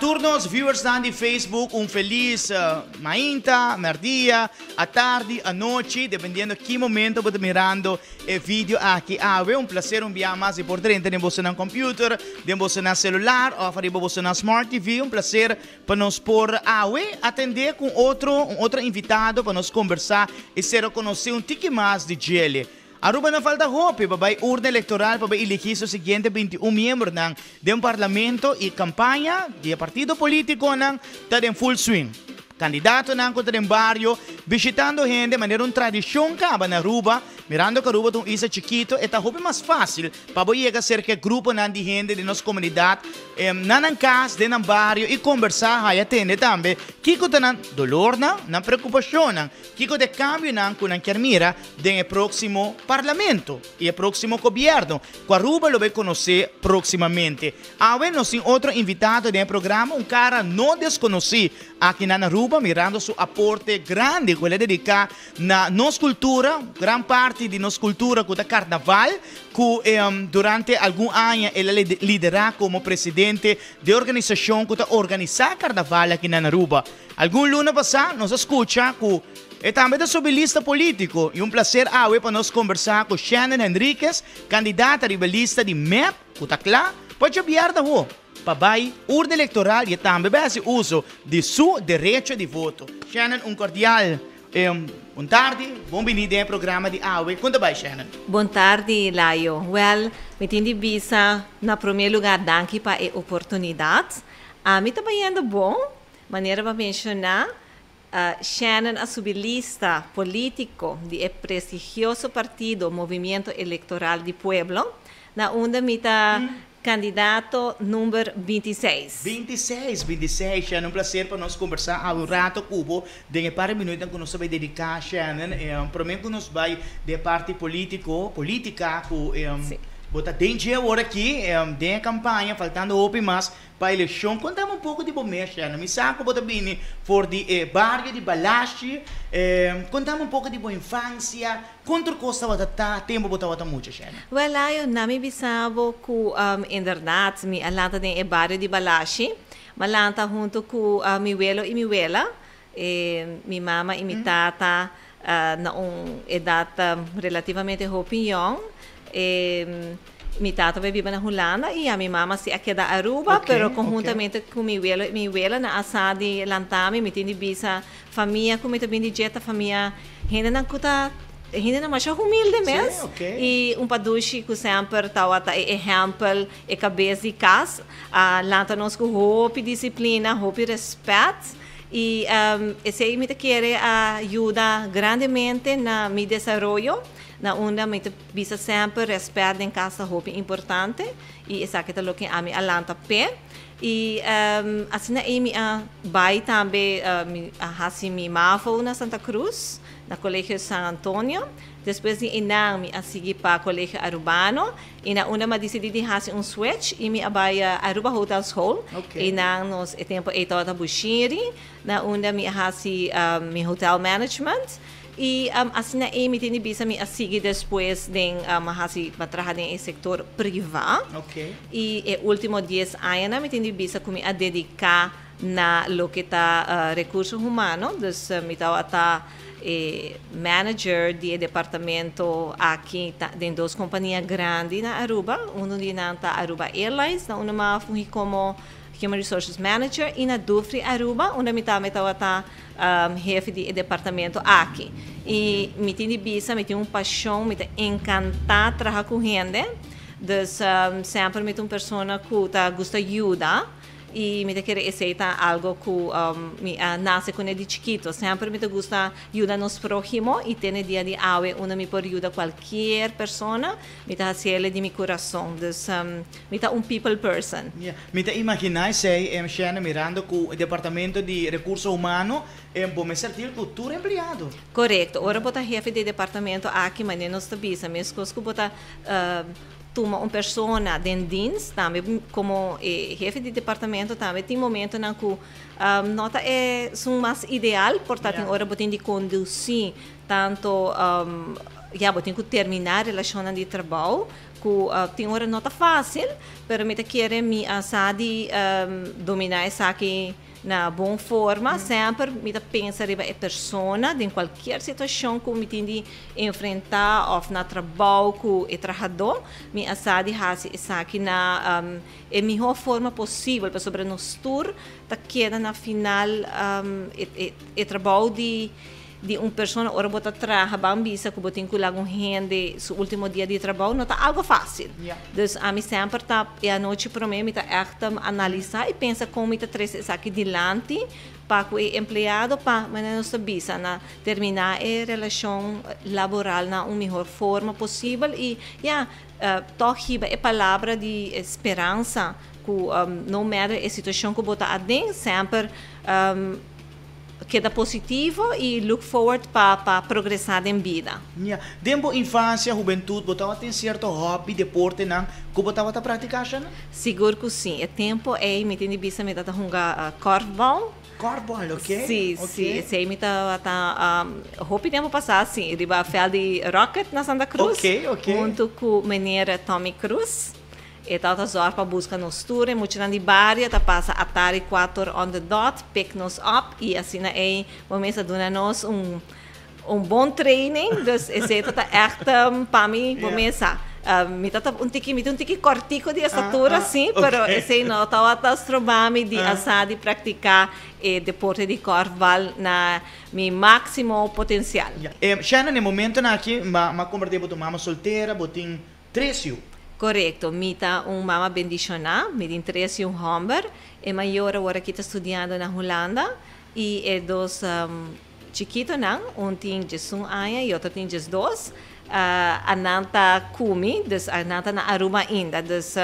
tur nos viewersnan di Facebook un felis mainta, merdia, atardi, anochi, dependiendo ki momento bo ta mirando e video aki awe. Un placer un bia mas di por drenta den bosonan computer, den bosonan celular of ariba bosonan smart TV. Un placer pa nos por awe atende cu otro, un otro invitado pa nos conversa y ser conoci un tiki mas di djele. Aruba no falta hopi pa bai urna electoral pa bai elegi su siguiente 21 miembronan den parlamento y campaña di e partido politiconan ta den full swing. Candidatonan cu ta den bario bishitando hende manera un tradicion caba na Aruba, mirando cu Aruba ta un isla chikito e ta hopi mas facil pa bo yega cerca e gruponan di hende den nos comunidad na nan cas, den nan bario y combersa haya tende tambe kico ta nan dolornan, nan preocupacionnan, kico ta e cambionan cu nan kier mira den e próksimo parlamento i e próksimo gobièrnu ku Aruba lo bai konosé próksimamente. Awe nos tin otro invitado den e programa, un kara no deskonosí aki na Aruba, mirando su aporte grandi ku el a dediká na nos kultura, gran parti di nos kultura ku ta karnaval, ku durante algun aña el a liderá komo presidente di e organisashon ku ta organisá karnaval aki na Aruba. Algun luna pasá nos a skucha ku e tambe ta subi lista polítiko i un plaser awe pa nos kombersá ku Shannon Henriquez, kandidata riba lista di mep ku ta kla pa djobièrda ho pa bai urna elektoral i e tambe bai hasi uso di su derecho di voto. Shannon, un kordial bon tardi, bon bini den e programa di awe. Kon ta bai, Shannon? Bon tardi, Layo. Wèl, mi tin di bisa na promé lugá danki pa e oportunidat. Ami ta bayendo bon. Manera bo menshoná, Shannon a subi lista polítiko di e prestigioso partido Movimiento Electoral di Pueblo, na unda mi ta kandidato number 26. 26, 26, Shannon, un plaser pa nos kombersá awe un rato ku bo den e par di minuutnan ku nos ta bai dediká, Shannon. Promé ku nos bai den e parti polítiko, polítika ku bo ta den dje awor aki, den e kampaña, faltando hopi mas Pa elekshon, kontami un poko di bo mes, Shannon. Mi sa ku bo ta bini for di e bario di Balashi. Kontami un poko di bo infansia. Kon tur kos tabata ta tempu bo tabata mucha, Shannon? Wèl, Layo, na mi bisa bo ku inderdat mi a lanta den e bario di Balashi. Mi a lanta huntu ku mi welo i mi wela. Mi mama i mi tata na un edat relativamente hopi yòn. Mi tata bai biba na Hulanda i ya mi mama si a keda Aruba, pero konhuntamente ku mi welo i mi wela nan a sa di lanta mi. Mi tin di bisa famia ku mi ta bin di dje ta famia hendenan ku ta hendenan masha humilde mes i un padushi ku semper tabata e ehèmpel, e kabes di kas. A lanta nos ku hopi disiplina, hopi rèspèt i esei mi ta kere a yuda grandemente na mi desaroyo na unda mi ta Bisa semper rèspèt den kas ta hopi importante i esaki ta loke ami a lanta p'e. I asina ei mi a bai tambe mi a hasi mi mavo na Santa Cruz, na Colegio San Antonio. Despues di einan mi a sigui pa Colegio Arubano i na unda mi a disidí di hasi un switch i mi a bai Aruba Hotel School. Einan nos e tempu ei tabata Bushiri na unda mi a hasi mi hotel management. I asina ei mi tin di bisa mi a sigui despues den a hasi pa traha den e sektor privá. I e último 10 añanan mi tin di bisa ku mi a dediká na loke ta rekurso humano. Dus mi tabata e manager di e departamento aki den dos kompania grandi na Aruba. Unu di nan ta Aruba Airlines, na unda mi a fungi komo Human Resources Manager, i na Dufry Aruba, unda mi tambe tabata hefe di e departamento aki. I mi tin di bisa, mi tin un pashon, mi ta enkantá traha ku hende. Dus semper mi ta un persona ku ta gusta yuda i mi ta kere esei ta algo ku mi a nase kuné di chikito. Semper mi ta gusta yuda nos próhimo i te n'e dia di awe unda mi por yuda kualkier persona, mi ta hasiel di mi kurason. Dus mi ta un people person. Mi ta imaginá esei, Shana, mirando ku e departamento di Rekurso Humano, bo mester deal ku tur empleado. Korekto. Ora bo ta hefe di e departamento aki, manera nos ta bisa, meskos ku bo ta tuma un persona den dienst, tambe komo e hefe di departamento tambe tin momentonan ku no ta esun mas ideal, por ta tin ora bo tin di kondusí tanto, ya bo tin ku terminá relashonnan di trabou. Ku tin ora no ta fásil, pero mi ta kere mi a sa di dominá esaki na bon forma. Semper mi ta pensa riba e persona den kualkier situashon ku mi tin di enfrentá òf na trabou ku e trahadó. Mi a sa di hasi esaki na e mihó forma posibel pasobra nos tur ta keda na final e trabou di di un persona ora bo ta traha ban bisa ku bo tin ku laga un hende su ultimo dia di trabou no ta algo fásil. Dus ami semper ta e anochi promé mi ta ègt analisá i pensa kon mi ta trese esaki dilanti pa ku e empleado pa manera nos ta bisa na terminá e relashon laboral na un mihor forma posibel i ya tòg hiba e palabra di speransa ku no matter e situashon ku bo ta aden semper Keda positivo y look forward pa pa progresa den bida. Ya. Den bo infancia, hubentud, bo tabatin cierto hobby, deportenan cu bo tabata practica, Shannon? Sigur cu si. E tempo ey mi tin di bisa mi tabata hunga korfbal. Korfbal, ok. Si, si. Esey mi tabata hopi tempo pasa, si, riba veld di Rocket na Santa Cruz. Ok, ok. Hunto cu meneer Tommy Cruz. E tabata zòrg pa buska nos tur, e muchanan di bario ta pasa atari kuator on the dot, pick nos up i asina ei bo mes a duna nos un un bon training, dus esei ta ègt pa mi bo mes sa. Mi ta un tiki mi ta un tiki kòrtiku di estatura si, pero esei no tabata stroba mi di a sa di praktiká e deporte di kòrfbal na mi máksimo potensial. Shannon, e momentonan aki m'a komprendé bo ta un mama soltera, bo tin Tres yu. Korekto, mi ta un mama bendishoná, mi tin tres yu hòmber. E mayor awor aki ta studiando na Hulanda i e dos chikitonan, un tin diesun aña i otro tin diesdos, a nan ta ku mi, dus a nan ta na Aruba ainda. Dus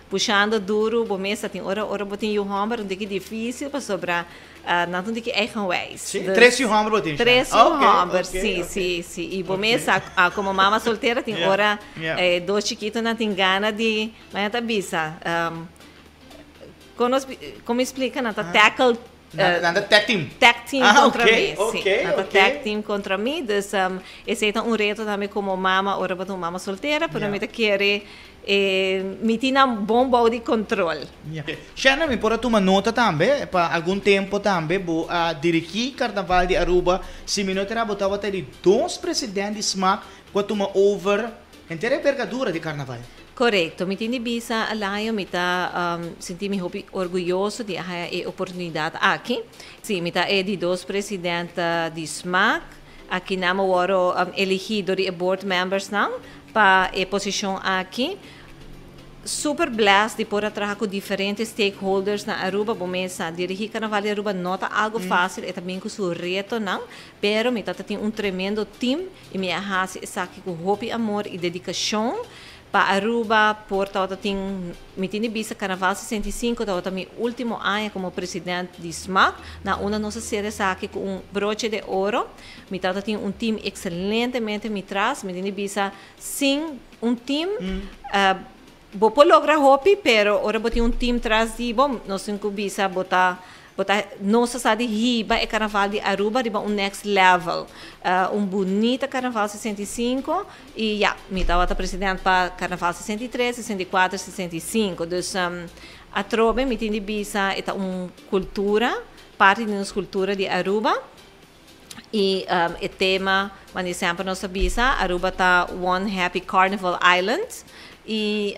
pushando duru bo mes ta tin ora ora bo tin yu hòmber un tiki difísil pasobra Nan ta un tiki eigenwijs. Sí, tres yu hòmber bo tin, Shana? Tres yu hòmber, sí, sí, sí. I bo mes sa, komo mama soltera tin ora e dos chikitonan tin gana di, mañana ta bisa, kon nos, kon mi splika? Nan ta tackle. Nan ta tag team. Tag team kontra mi, sí. Nan ta tag team kontra mi, dus esei ta un reto tambe komo mama ora bo ta un mama soltera, pero mi ta kere E mi tin nan bon bou di control. Shannon, mi por a tuma nota tambe, pa algun tempo tambe bo a dirigi Carnaval di Aruba, si mi no ta era bo tabata di dos president di smac cu a tuma over henter e envergadura di Carnaval. Corecto, mi tin di bisa Alayo, mi ta sinti mi hopi orguyoso di a haya e oportunidad aki. Si, mi ta e di dos president di smac, aki nan a worde eligi dor di e board membersnan Pa e posishon aki, super blessed di por a traha ku diferente stakeholders na Aruba. Bo mes sa, dirigí Carnaval di Aruba no ta algu fásil, e ta bin ku su retonan, pero mi ta ta tin un tremendo team i mi a hasi esaki ku hopi amor i dedikashon pa Aruba por tabata tin, mi tin di bisa Carnaval 65 tabata mi último aña komo president di smac, na unda nos a sera esaki ku un broche de oro. Mi tata tin un team excelentemente mi tras, mi tin di bisa sin un team bo por logra hopi pero ora bo tin un team tras di bo nos tin cu bisa bo ta bo ta nos ta sa di hiba e carnaval di Aruba riba un next level un bunita carnaval 65 y ya mi tabata president pa carnaval 63, 64, 65 dus atrobe mi tin di bisa e ta un cultura parti di nos cultura di Aruba. Y e tema, wanneer semper nos ta bisa, Aruba ta One Happy Carnival Island. Y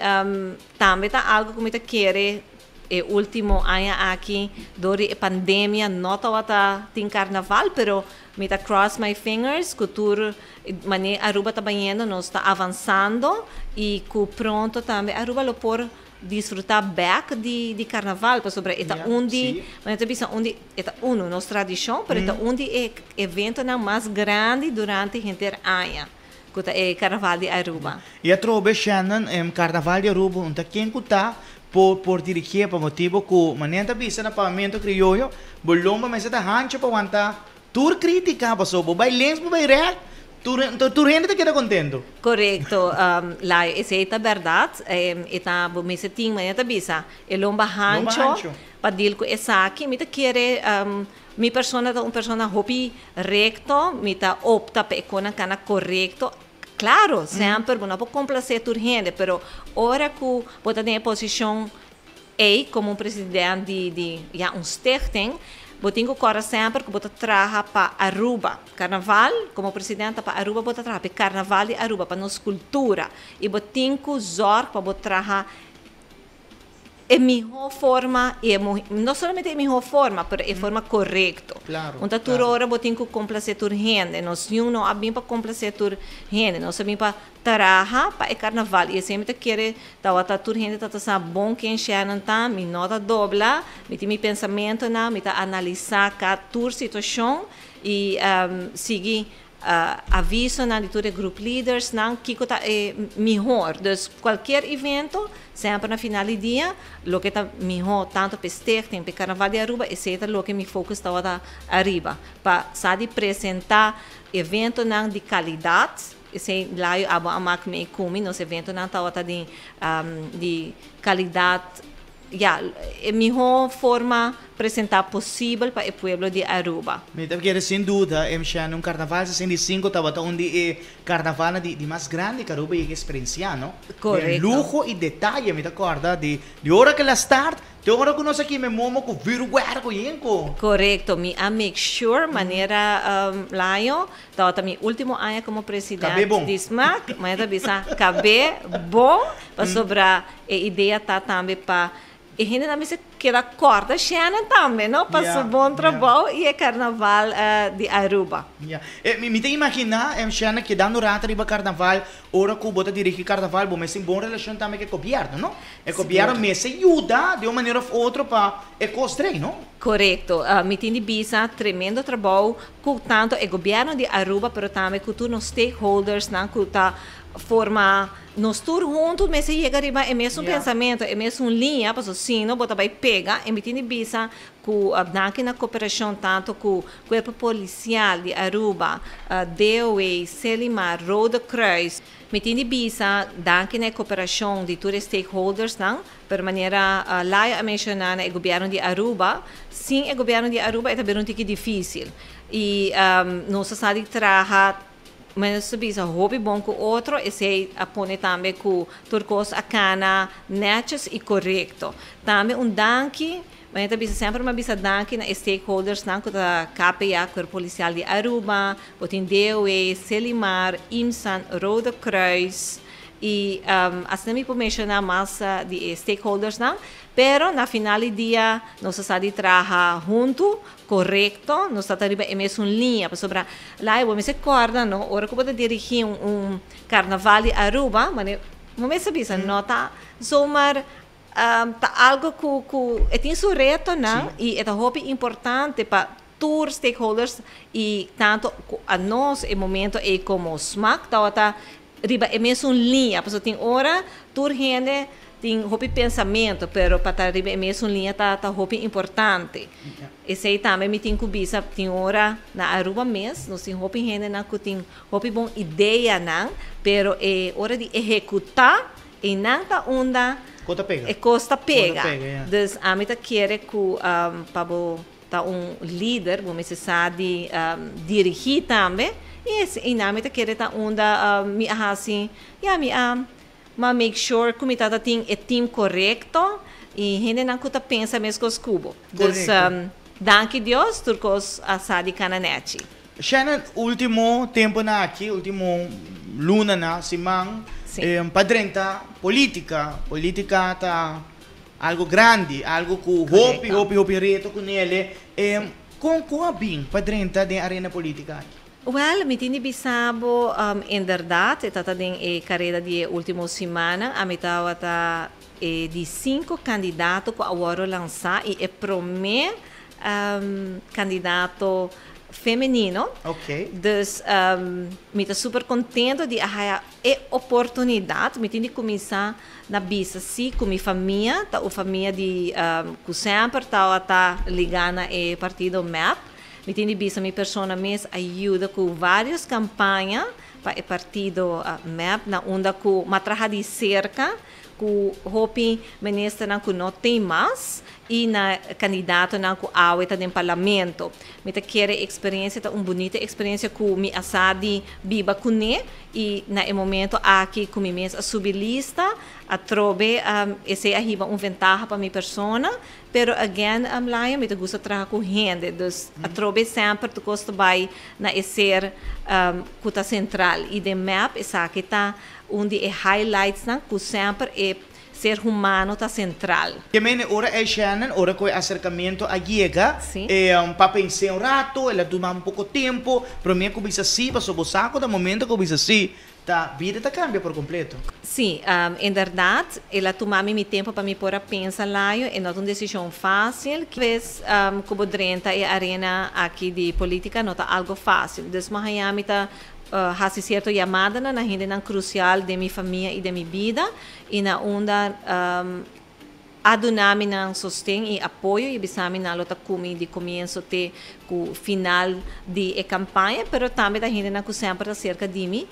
tambe ta algo cu mi ta kere e ultimo aña aki door di e pandemia no tawata tin carnaval, pero mi ta cross my fingers cu tur manera Aruba ta bayendo nos ta avansando y cu pronto tambe Aruba lo por disfruta bek di di carnaval pasobra e ta un di manera ta bisa un di e ta uno nos tradicion pero e ta un di e eventonan mas grandi durante henter aña cu ta e carnaval di Aruba. Y atrobe Shannon e carnaval di Aruba un ta ken cu ta por por dirigie pa motibo cu manera ta bisa na pavimento crioyo bo lomba mester ta hancho pa wanta Tur critica paso bo bay links bo bay recht tur tur hende ta keda contento. Corecto Layo esey ta berdad e ta bo mester tin manera ta bisa e lomba hancho pa deal cu esaki mi ta kere mi persona ta un persona hopi recto mi ta opta pa e conan cana corecto. Claro, semper bo no por complace tur hende, pero ora cu bo ta den e posicion ey como un president di ya un stichting, bo tin cu corda semper cu bo ta traha pa Aruba. Carnaval, como president ta pa Aruba bo ta traha, pa e carnaval di Aruba, pa nos cultura. Y bo tin cu zorg pa bo traha e miho forma y e no solamente e miho forma, pero e forma corecto. Un ta tur ora bo tin cu complace tur hende. Nos niun no a bin pa complace tur hende. Nos a bin pa traha pa e carnaval. Y esey mi ta kere tawata tur hende ta ta sa bon ken Shannon ta. Mi no ta dobla. Mi tin mi pensamentonan. Mi ta analisa ca tur situacion y sigui avisonan di tur e group leadersnan kiko ta e mihor. Dus cualkier evento, semper na final di dia, loke ta miho tanto p'e stichting, p'e Carnaval di Aruba, esey ta loke mi focus tabata ariba. Pa sa di presenta eventonan di calidad, esey Layo abo a mak mee cu mi, nos eventonan tabata di di calidad. Ya, e miho forma presenta posibel pa e pueblo di Aruba. Mi ta kere sin duda, M. Shannon, Carnaval 65 tabata un di e carnavalnan di mas grandi cu Aruba yega experiencia, no? Correcto. Den luho y detaye, mi ta corda di ora cu el a start te ora cu nos a kima e momo cu vuurwerk cu yen cu. Correcto, mi a make sure manera Layo Tabata mi ultimo aña como president di smac, ma e ta bisa cabe bon, pasobra e idea ta tambe pa e hendenan mester keda corda Shannon tambe, no? Pa su bon trabou y e carnaval di Aruba. Ya. Mi ta imagina, Shannon, kedando rato riba carnaval, ora cu bo ta dirigi carnaval, bo mester tin bon relacion tambe cu e gobierno, no? E gobierno mester yuda di un manera of otro pa e cos drei, no? Corecto. Mi tin di bisa tremendo trabou cu tanto e gobierno di Aruba pero tambe cu tur nos stakeholdersnan cu ta forma nos tur hunto mester yega riba e mesun pensamento, e mesun liña, pasobra sino bo ta bay pega y mi tin di bisa cu danki na cooperacion tanto cu Cuerpo Policial di Aruba, DOW, Selimar, Rode Kruis. Mi tin di bisa danki na e cooperacion di tur e stakeholdersnan. Pero manera Laia a menciona na e gobierno di Aruba, sin e gobierno di Aruba e ta bira un tiki dificil. Y nos a sa di traha, manera nos ta bisa, hopi bon cu otro, esey a pone tambe cu tur cos a cana netjes y corecto. Tambe un danki, manera ta bisa semper mi a bisa danki na e stakeholdersnan cu ta KPA, Cuerpo Policial di Aruba, bo tin DOW, Selimar, IMSAN, Rode Kruis, Y asina mi por menciona mas di e stakeholdersnan, pero na final di dia nos a sa di traha hunto, corecto, nos ta ta riba e mesun liña, pasobra Laia bo mester corda no, ora cu bo ta dirigi un carnaval di Aruba, mane bo mester bisa no ta zomaar ta algo cu cu e tin su retonan y e ta hopi importante pa tur stakeholders y tanto cu anos e momento ey como smac tawata riba e mesun liña, pasobra tin ora tur hende tin hopi pensamento, pero pa ta riba e mesun liña ta ta hopi importante. Esey tambe mi tin cu bisa, tin ora na Aruba mes nos tin hopi hendenan cu tin hopi bon ideanan, pero e ora di ehecuta eynan ta unda e cos ta pega. Dus ami ta kere cu pa bo Ta un lider, bo mester sa di dirigí tambe. I esei mi ta kere ta unda mi a hasi, ya, mi a ma make sure ku mi tabata tin e team korekto i hendenan ku ta pensa meskos ku bo. Dus, danki Dios tur kos a sa di kana nèchi. Shannon, ultimo temponan aki, ultimo lunanan, siman, pa drenta politica. Politica ta Algo grandi, algo cu hopi, hopi, hopi reto cu nele. Con cu a bin pa drenta den arena politica aki? Wel, mi tin di bisa bo, inderdaad, e tata den e careda di e ultimo simannan, ami tawata e di cinco candidato cu a wordo lansa y e prome candidato femenino. Dus, mi ta super contento di a haya E oportunidat, mi tin di kuminsá na bisa sí ku mi famia ta un famia di ku semper tabata ligá na e partido mep. Mi tin di bisa mi persona mes a yuda ku vários kampaña. pa e partido MEP, na unda ku m'a traha di serka ku hopi ministernan ku no tin mas i na kandidatonan ku awe ta den parlamento. Mi ta kere eksperensia ta un bunita eksperensia ku mi a sa di biba kuné i na e momento aki ku mi mes a subi lista atrobe esei a hiba un ventaha pa mi persona. Pero again Lion, mi ta gusta traha ku hende, dus atrobe semper tur kos ta bai na e ser ku ta sentral i den MEP esaki ta un di e highlightsnan ku semper e ser humano ta sentral. Ke mene ora ei Shannon, ora ku e aserkamentu a yega, e pa pens'é un rato, el a duma un poko tempu, promé ku bisa sí, pasobra bo sa ku na momento ku bisa sí, Ta bida ta cambia por completo. Sí, inderdaad, el a tuma mi mi tempo pa mi por a pensa layo, e no ta un decision facil, ves cu bo drenta e arena aki di politica no ta algo facil, dus mi haya mi ta haci cierto yamadanan na hendenan crucial den mi famia y den mi bida y na unda A duna mi nan sosten i apoyo i bisa mi nan lo ta ku mi di komienso te ku final di e kampaña, pero tambe ta hendenan ku semper ta serka di mi,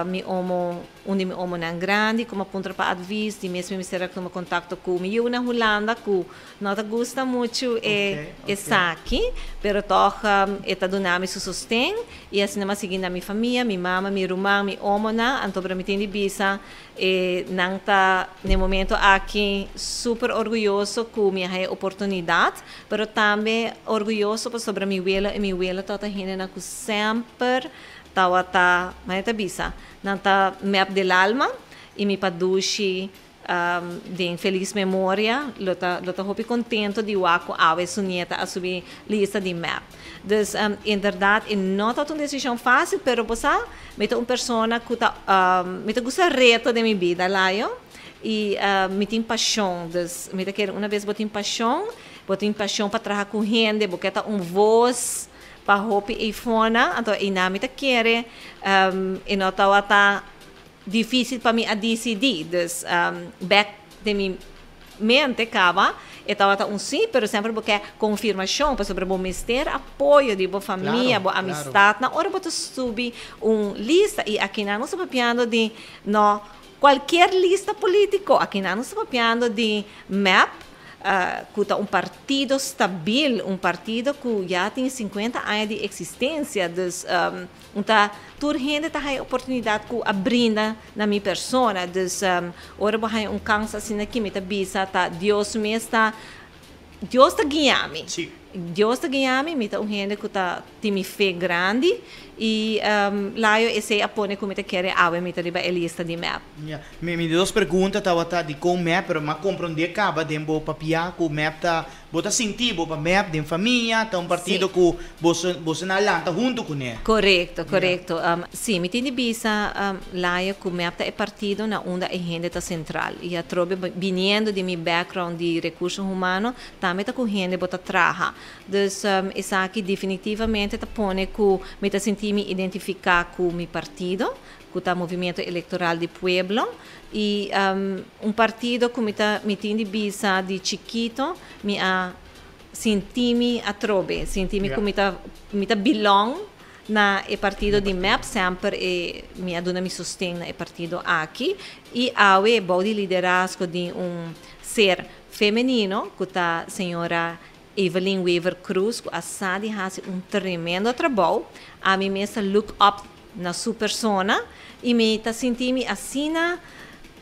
mi omo, un di mi omonan grandi ku mi a puntra pa advis, di mes mi mester a tuma kontakto ku mi yu na Hulanda ku no ta gusta muchu e esaki, pero tòg e ta duna mi su sosten i asina mi a sigui na mi famia, mi mama, mi ruman, mi omonan, anto pero mi tin di bisa E nan ta n'e momento aki super orguyoso ku mi a haña e oportunidat, pero tambe orguyoso pasobra mi welo i mi wela tabata hendenan ku semper tabata, manera ta bisa, nan ta mep del alma i mi padushi den felis memoria lo ta lo ta hopi kontento di wak ku awe su nieta a subi lista di mep. Dus inderdaad e no tabata un desishon fásil, pero bo sa, Mi ta un persona ku ta mi ta gusta reto den mi bida Layo i mi tin pashon dus mi ta kere una bes bo tin pashon bo tin pashon pa traha ku hende bo ke ta un vos pa hopi eifona anto einan mi ta kere e no tabata dificil pa mi a dicidi dus bek den mi mente caba e tabata un si pero semper bo ke confirmacion pasobra bo mester apoyo di bo famia bo amistadnan ora bo ta subi un lista y akinan nos ta papiando di no cualkier lista politico akinan nos ta papiando di mep ku ta un partido stabil, un partido ku ya tin sinkuenta aña di eksistensia, dus un ta tur hende ta haña oportunidat ku a brinda na mi persona, dus ora bo haña un kans asina aki mi ta bisa ta Dios mes ta Dios ta guia mi, Dios ta guia mi, mi ta un hende ku ta tin mi fe grandi i layo esei a pone ku mi ta kere awe mi ta riba e lista di mep. Ya. Mi mi di dos pregunta tabata dikon mep, pero m'a komprondé kaba den bo papia ku mep ta, bo ta sinti bo pa mep den famia, ta un partido ku boso boso na lanta huntu kuné. Korekto, korekto. Sí, mi tin di bisa Laia ku mep ta e partido na unda e hende ta sentral. I atrobe biniendo di mi background di rekurso humano, tambe ta ku hende bo ta traha. Dus esaki definitivamente ta pone ku mi ta sinti mi identifiká ku mi partido, ku ta Movimiento Electoral di Pueblo i un partido ku mi ta mi tin di bisa di chikito mi a sinti mi atrobe, sinti mi ku mi ta mi ta belong na e partido di mep, semper e mi a duna mi sosten na e partido aki i awe bou di liderazgo di un ser femenino ku ta señora Evelyn Wever Croes ku a sa di hasi un tremendo trabou, ami mes ta look up na su persona i mi ta sinti mi asina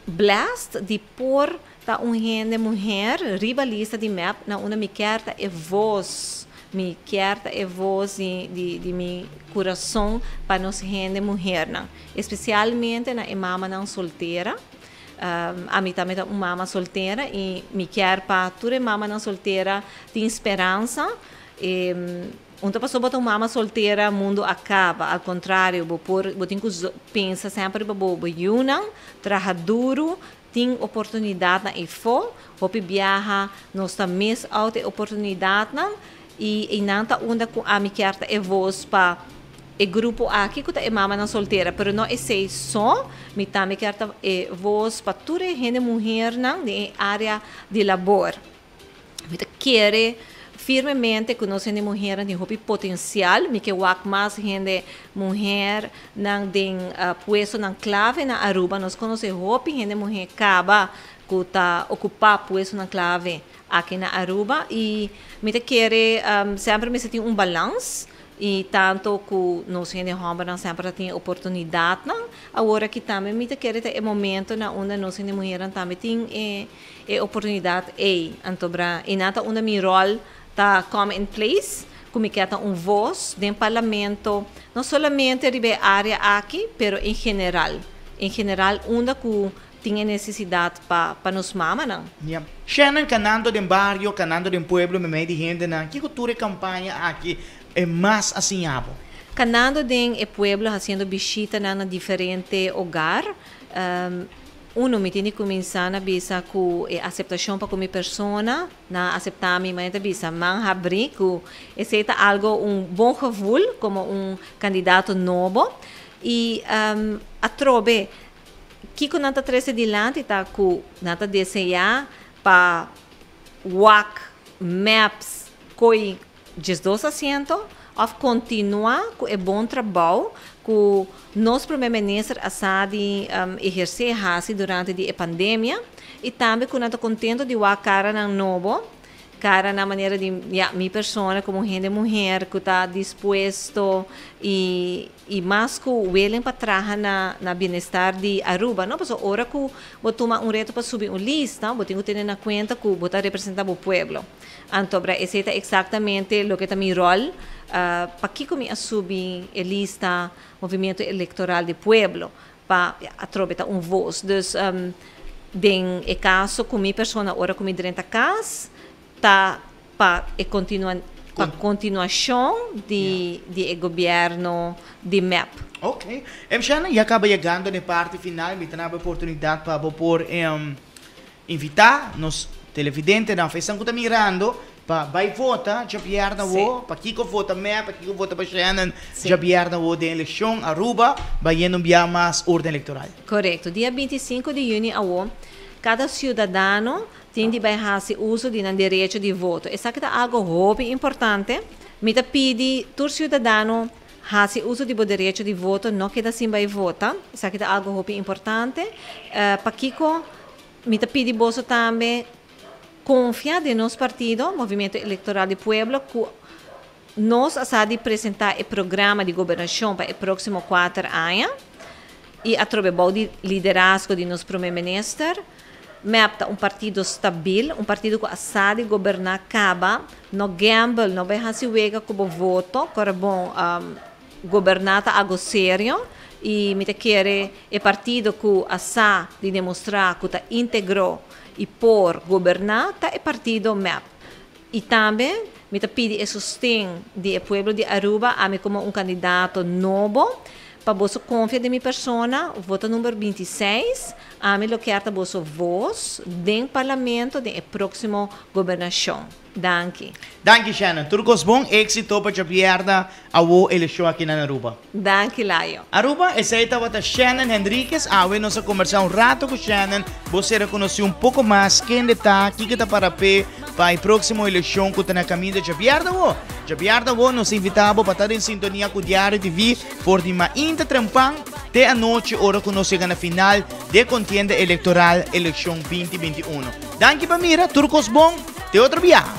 blessed di por ta un hende muher riba lista di mep na unda mi kier ta e voz, mi kier ta e voz di di di mi curason pa nos hende muhernan, especialmente na e mamanan soltera. Ami tambe ta un mama soltera i mi kier pa tur e mamanan soltera tin speransa. Un ta pasobra bo ta un mama soltera mundu a kaba, al kontrario bo por bo tin ku pensa semper riba bo bo yunan, traha duru, tin oportunidatnan efo, hopi biaha nos ta miss out e oportunidatnan i einan ta unda ku ami kier ta e vos pa e grupo aki ku ta e mamanan soltera, pero no esei so, mi tambe kier ta e vos pa tur e hende muhernan den e area di labor. Mi ta kere firmemente ku nos hende muhernan tin hopi potensial. Mi ke wak mas hende muhernan den puestonan klave na Aruba. Nos konosé hopi hende muher kaba ku ta okupá puestonan klave aki na Aruba i mi ta kere semper mester tin un balans i tanto ku nos hende hòmbernan semper ta tin e oportunidatnan. Awor aki tambe mi ta kere ta e momento na unda nos hende muhernan tambe tin e e oportunidat ei. Anto bra i nan ta unda mi ròl ta come in place ku mi ke ta un vos den parlamento no solamente riba e área aki pero en general en general unda ku Tin e nesesidat pa pa nos mamanan. Ya. Shannon kanando den bario, kanando den pueblo meimei di hendenan, kiko tur e kampaña aki e mas a siña bo? Kanando den e pueblo hasiendo bishitanan na diferente hogar, uno mi tin di kuminsá na bisa ku e aseptashon pa ku mi persona, nan a aseptá mi, manera ta bisa man habrí ku esei ta algo un bon gevoel komo un kandidato nobo i atrobe Kiko nan ta trese dilanti ta ku nan ta deseá pa wak MEPS koi 12 asiento òf kontinuá ku e bon trabou ku nos Prome Minister a sa di ehersé hasi durante di e pandemia i tambe ku nan ta kontento di wak karanan nobo Cara na manera di, ya, mi persona como un hende muher cu ta dispuesto y y mas cu willing pa traha na na bienestar di Aruba, no? Pasobra ora cu bo tuma un reto pa subi un lista, bo tin cu tene na cuenta cu bo ta representa bo pueblo. Anto bra esey ta exactamente loke ta mi rol, pakico mi a subi e lista Movimiento Electoral di Pueblo, pa atrobe ta un voz. Dus den e caso cu mi persona ora cu mi drenta cas ta pa e continua pa continuacion di di e gobierno di mep. Ok. Em Shannon, ya caba yegando na e parti final, mi ta na bo oportunidad pa bo por Invitá nos televidentenan of esnan ku ta mirando pa bai vota djabièrnè awo. Pakiko vota mep, pakiko vota pa Shannon djabièrnè awo den elekshon Aruba bayendo un bia mas orden elektoral. Korekto. Dia 25 di yüni awo kada siudadano tin di bai hasi uso di nan derecho di voto. Esaki ta algo hopi importante. Mi ta pidi tur siudadano hasi uso di bo derecho di voto, no keda sin bai vota. Esaki ta algo hopi importante. Pakiko Mi ta pidi boso tambe konfia den nos partido, Movimiento Electoral di Pueblo, ku nos a sa di presentá e programa di gobernashon pa e próksimo kuater aña i atrobe bou di liderazgo di nos Prome Minister. Mep ta un partido stabil, un partido ku a sa di goberná kaba, no gamble, no bai hasi wega ku bo voto, kòrda bon. Goberná ta algo serio y mi ta kere e partido cu a sa di demostra cu ta integro y por goberná ta e partido mep. Y tambe mi ta pidi e sosten di e pueblo di Aruba ami como un candidato nobo pa boso confia den mi persona, vota number 26, ami lo kier ta boso voz den parlamento den e proximo gobernacion. Danki. Danki Shannon. Tur kos bon. Éxito pa djabièrnè awo elekshon aki na Aruba. Danki Layo. Aruba, esei tabata Shannon Henriquez. Awe nos a kombersá un rato ku Shannon. Bo ser a konosí un poko mas kende ta, kiko ta para p'e pa e próksimo elekshon ku ta na kaminda djabièrnè awo. Djabièrnè awo nos ta invitá bo pa ta den sintonia ku Diario TV for di mainta trempan te anochi ora ku nos yega na final di e kontienda elektoral elekshon 2021. Danki pa mira, tur kos bon, te otro biaha.